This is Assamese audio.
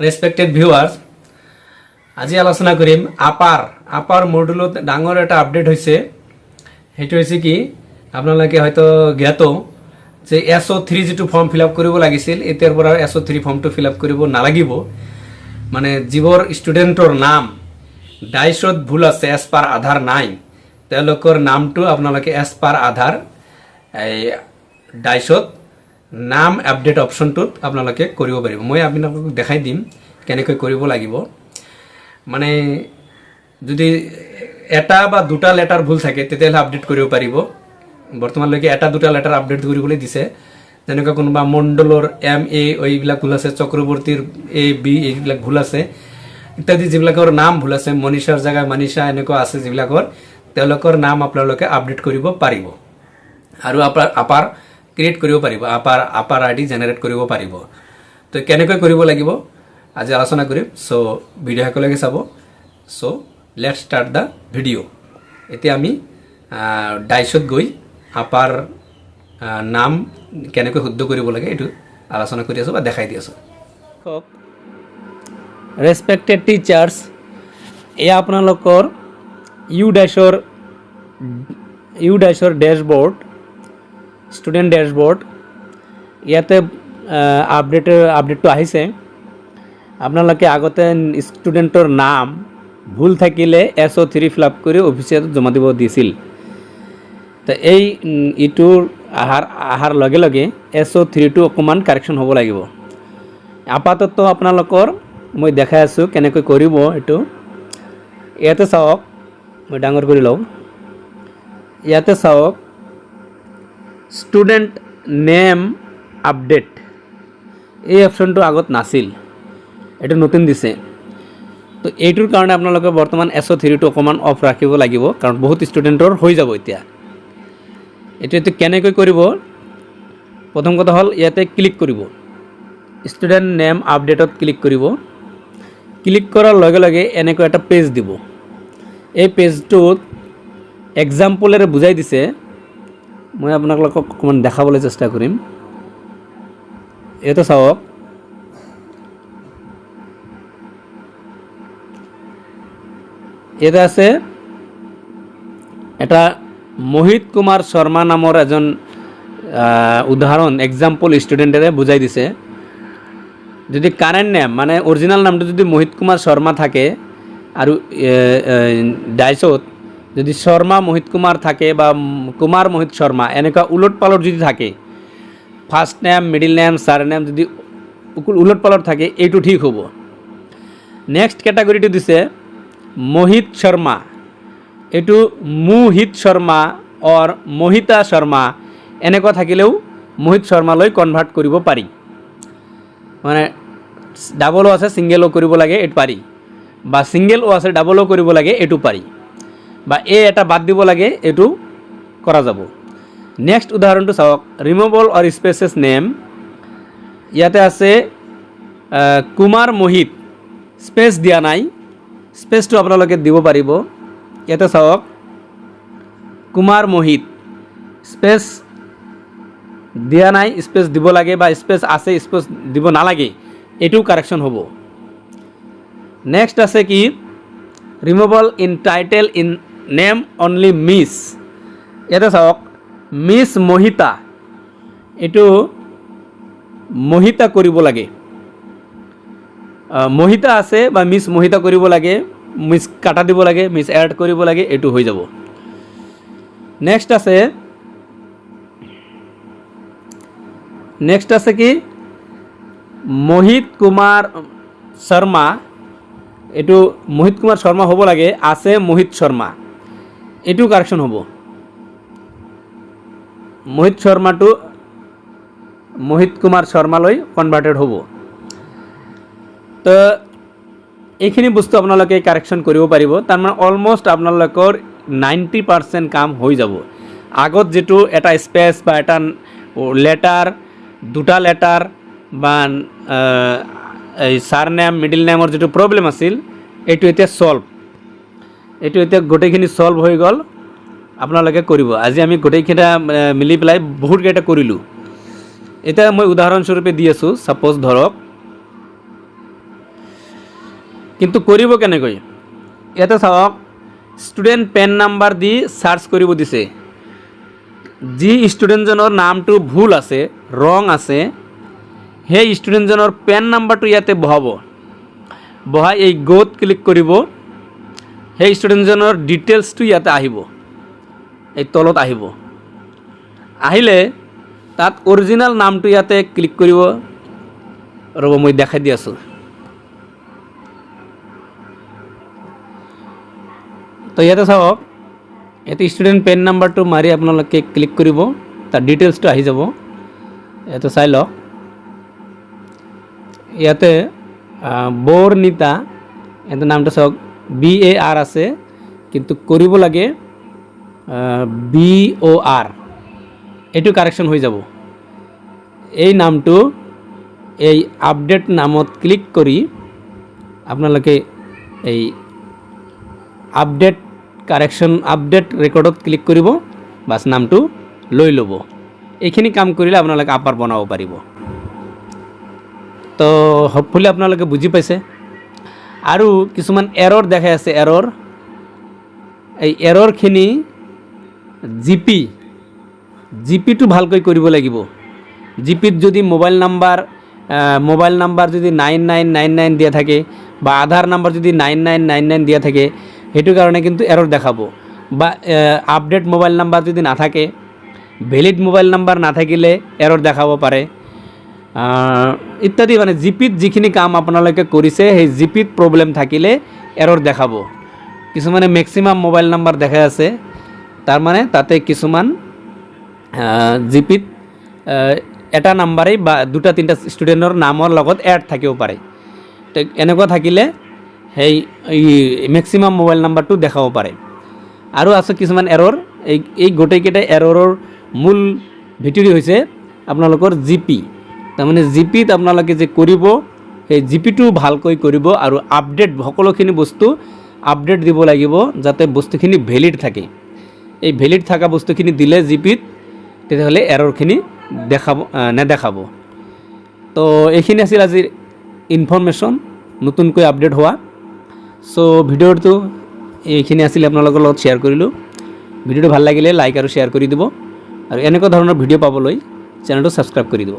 ৰেচপেক্টেড ভিউৱাৰ্ছ, আজি আলোচনা কৰিম আপাৰ আপাৰ মডুলত ডাঙৰ এটা আপডেট হৈছে। সেইটো হৈছে কি, আপোনালোকে হয়তো জ্ঞাত যে এছ অ' 3 যিটো ফৰ্ম ফিল আপ কৰিব লাগিছিল, এতিয়াৰ পৰা এছ অ' 3 ফৰ্মটো ফিল আপ কৰিব নালাগিব। মানে যিবোৰ ষ্টুডেণ্টৰ নাম ডাইচত ভুল আছে, এজ পাৰ আধাৰ নাই, তেওঁলোকৰ নামটো আপোনালোকে এজ পাৰ আধাৰ এই ডাইচত নাম আপডেট অপশ্যনটোত আপোনালোকে কৰিব পাৰিব। মই আপোনালোকক দেখাই দিম কেনেকৈ কৰিব লাগিব। মানে যদি এটা বা দুটা লেটাৰ ভুল থাকে, তেতিয়াহ'লে আপডেট কৰিব পাৰিব। বৰ্তমানলৈকে এটা দুটা লেটাৰ আপডেট কৰিবলৈ দিছে। যেনেকুৱা কোনোবা মণ্ডলৰ এম এ এইবিলাক ভুল আছে, চক্ৰৱৰ্তীৰ এ বি এইবিলাক ভুল আছে ইত্যাদি। যিবিলাকৰ নাম ভুল আছে, মনীষাৰ জেগাত মনীষা, এনেকুৱা আছে যিবিলাকৰ, তেওঁলোকৰ নাম আপোনালোকে আপডেট কৰিব পাৰিব আৰু আপোনাৰ আপাৰ ক্ৰিয়েট কৰিব পাৰিব, আপাৰ আপাৰ আই ডি জেনেৰেট কৰিব পাৰিব। তো কেনেকৈ কৰিব লাগিব আজি আলোচনা কৰিম। চ' ভিডিঅ' একেলগে চাব। So let's start the video. এতিয়া আমি ডাইচত গৈ আপাৰ নাম কেনেকৈ শুদ্ধ কৰিব লাগে, এইটো আলোচনা কৰি আছোঁ বা দেখাই দি আছোঁ। ৰেচপেক্টেড টিচাৰ্ছ, এয়া আপোনালোকৰ ইউ ডাইচৰ ডেছবৰ্ড, ষ্টুডেণ্ট ডেছবৰ্ড। ইয়াতে আপডেটটো আহিছে। আপোনালোকে আগতে ষ্টুডেণ্টৰ নাম ভুল থাকিলে এছ অ' 3 ফিল আপ কৰি অফিচিয়েলত জমা দিব দিছিল। তো এই ইটোৰ অহাৰ অহাৰ লগে লগে এছ অ' 3টো অকণমান কাৰেকশ্যন হ'ব লাগিব। আপাতত আপোনালোকৰ মই দেখাই আছোঁ কেনেকৈ কৰিব এইটো। ইয়াতে চাওক, মই ডাঙৰ কৰি লওঁ। ইয়াতে চাওক, ষ্টুডেণ্ট নেম আপডেট, এই অপশ্যনটো আগত নাছিল, এইটো নতুন দিছে। তো এইটোৰ কাৰণে আপোনালোকে বৰ্তমান এছ অ' 3টো অকণমান অফ ৰাখিব লাগিব, কাৰণ বহুত ষ্টুডেণ্টৰ হৈ যাব এতিয়া। এইটো এইটো কেনেকৈ কৰিব? প্ৰথম কথা হ'ল ইয়াতে ক্লিক কৰিব, ষ্টুডেণ্ট নেম আপডেটত ক্লিক কৰিব। ক্লিক কৰাৰ লগে লগে এনেকৈ এটা পেজ দিব। এই পেজটোত এক্সাম্পলেৰে বুজাই দিছে। মই আপোনালোকক অকণমান দেখাবলৈ চেষ্টা কৰিম। ইয়াতে চাওক, ইয়াতে আছে এটা মোহিত কুমাৰ শৰ্মা নামৰ এজন উদাহৰণ, এক্সাম্পল ষ্টুডেণ্টেৰে বুজাই দিছে। যদি কাৰেণ্ট নেম, মানে অৰিজিনেল নামটো যদি মোহিত কুমাৰ শৰ্মা থাকে আৰু ডাইচত যদি শৰ্মা মোহিত কুমাৰ থাকে বা কুমাৰ মোহিত শৰ্মা, এনেকুৱা ওলট পালট যদি থাকে, first name, middle name, sir name যদি ওলট পালট থাকে, এইটো ঠিক হ'ব। নেক্সট কেটাগৰীটো দিছে মোহিত শৰ্মা, এইটো মোহিত শৰ্মা অৰ মোহিতা শৰ্মা এনেকুৱা থাকিলেও মোহিত শৰ্মালৈ কনভাৰ্ট কৰিব পাৰি। মানে ডাবলো আছে, ছিংগেলো কৰিব লাগে, এইটো পাৰি। বা ছিংগেল অ' আছে, ডাবলো কৰিব লাগে, এইটো পাৰি। বা এ এটা বাদ দিব লাগে, এইটো কৰা যাব। নেক্সট উদাহৰণটো চাওক, ৰিমুভল অৰ স্পেচেছ নেম। ইয়াতে আছে কুমাৰ মোহিত, স্পেচ দিয়া নাই, স্পেচটো আপোনালোকে দিব পাৰিব। ইয়াতে চাওক, কুমাৰ মোহিত, স্পেচ দিয়া নাই, স্পেচ দিব লাগে বা স্পেচ আছে, স্পেচ দিব নালাগে, এইটোও কাৰেকশ্যন হ'ব। নেক্সট আছে কি, removal in title in name only miss. ইয়াতে চাওক, মিছ মহিতা, এইটো মহিতা কৰিব লাগে। মহিতা আছে বা মিছ মহিতা কৰিব লাগে, মিছ কাটা দিব লাগে, মিছ এড কৰিব লাগে, এইটো হৈ যাব। নেক্সট আছে কি, মোহিত কুমাৰ শৰ্মা, এইটো মোহিত কুমাৰ শৰ্মা হ'ব লাগে, আছে মোহিত শৰ্মা, এইটো কাৰেকশ্যন হ'ব। মোহিত শৰ্মাটো মোহিত কুমাৰ শৰ্মালৈ কনভাৰ্টেড হ'ব। তো এইখিনি বস্তু আপোনালোকে কাৰেকশ্যন কৰিব পাৰিব। তাৰমানে অলমষ্ট আপোনালোকৰ 90% কাম হৈ যাব। আগত যিটো এটা স্পেচ বা এটা লেটাৰ, দুটা লেটাৰ বা এই ছাৰ নেম, মিডিল নেমৰ যিটো প্ৰব্লেম আছিল, এইটো এতিয়া ছল্ভ, এইটো এতিয়া গোটেইখিনি ছল্ভ হৈ গ'ল। আপোনালোকে কৰিব। আজি আমি গোটেইকেইটা মিলি পেলাই বহুতকেইটা কৰিলোঁ। এতিয়া মই উদাহৰণস্বৰূপে দি আছোঁ। ছাপ'জ ধৰক কিন্তু কৰিব কেনেকৈ? ইয়াতে চাওক, ষ্টুডেণ্ট পেন নাম্বাৰ দি চাৰ্চ কৰিব দিছে। যি ষ্টুডেণ্টজনৰ নামটো ভুল আছে, ৰং আছে, সেই ষ্টুডেণ্টজনৰ পেন নাম্বাৰটো ইয়াতে বহাব। বহাই এই গ'ত ক্লিক কৰিব। সেই ষ্টুডেণ্টজনৰ ডিটেইলছটো ইয়াতে আহিব, এই তলত আহিব। আহিলে তাত অৰিজিনেল নামটো ইয়াতে ক্লিক কৰিব। ৰ'ব, মই দেখাই দি আছোঁ। তো ইয়াতে চাওক, ইয়াতে ষ্টুডেণ্ট পেন নাম্বাৰটো মাৰি আপোনালোকে ক্লিক কৰিব, তাৰ ডিটেইলছটো আহি যাব। ইয়াতে চাই লওক, ইয়াতে বৰনিতা, ইয়াতে নামটো চাওক, বি এ আৰ আছে, কিন্তু কৰিব লাগে বি অ' আৰ। এইটো কাৰেকশ্যন হৈ যাব। এই নামটো এই আপডেট নামত ক্লিক কৰি আপোনালোকে এই আপডেট কাৰেকশ্যন, আপডেট ৰেকৰ্ডত ক্লিক কৰিব, বাছ, নামটো লৈ ল'ব। এইখিনি কাম কৰিলে আপোনালোকে আপাৰ বনাব পাৰিব। তো হোপফুলি আপোনালোকে বুজি পাইছে। আৰু কিছুমান এৰৰ দেখাই আছে, এৰৰ, এই এৰৰখিনি জিপিটো ভালকৈ কৰিব লাগিব। জিপিত যদি মোবাইল নাম্বাৰ যদি 9999 দিয়া থাকে বা আধাৰ নাম্বাৰ যদি 9999 দিয়া থাকে, সেইটো কাৰণে কিন্তু এৰৰ দেখাব। বা আপডেট মোবাইল নাম্বাৰ যদি নাথাকে, ভেলিড মোবাইল নাম্বাৰ নাথাকিলে এৰৰ দেখাব পাৰে, ইত্যাদি। মানে জিপিত যিখিনি কাম আপোনালোকে কৰিছে, সেই জিপিত প্ৰব্লেম থাকিলে এৰৰ দেখাব। কিছুমানে মেক্সিমাম মোবাইল নাম্বাৰ দেখাই আছে, তাৰমানে তাতে কিছুমান জিপিত এটা নাম্বাৰেই বা দুটা তিনিটা ষ্টুডেণ্টৰ নামৰ লগত এড থাকিব পাৰে। তো এনেকুৱা থাকিলে সেই মেক্সিমাম মোবাইল নাম্বাৰটো দেখাব পাৰে। আৰু আছে কিছুমান এৰৰ। এই গোটেইকেইটা এৰৰৰ মূল ভিতৰি হৈছে আপোনালোকৰ জিপি। তাৰমানে জিপিত আপোনালোকে যে কৰিব, সেই জিপিটো ভালকৈ কৰিব আৰু আপডেট, সকলোখিনি বস্তু আপডেট দিব লাগিব, যাতে বস্তুখিনি ভেলিড থাকে। এই ভেলিড থকা বস্তুখিনি দিলে জিপিত, তেতিয়াহ'লে এৰৰখিনি দেখাব, নেদেখাব। তো এইখিনি আছিল আজিৰ ইনফৰমেশ্যন নতুনকৈ আপডেট হোৱা। চ' ভিডিঅ'টো এইখিনি আছিল, আপোনালোকৰ লগত শ্বেয়াৰ কৰিলোঁ। ভিডিঅ'টো ভাল লাগিলে লাইক আৰু শ্বেয়াৰ কৰি দিব আৰু এনেকুৱা ধৰণৰ ভিডিঅ' পাবলৈ চেনেলটো ছাবস্ক্ৰাইব কৰি দিব।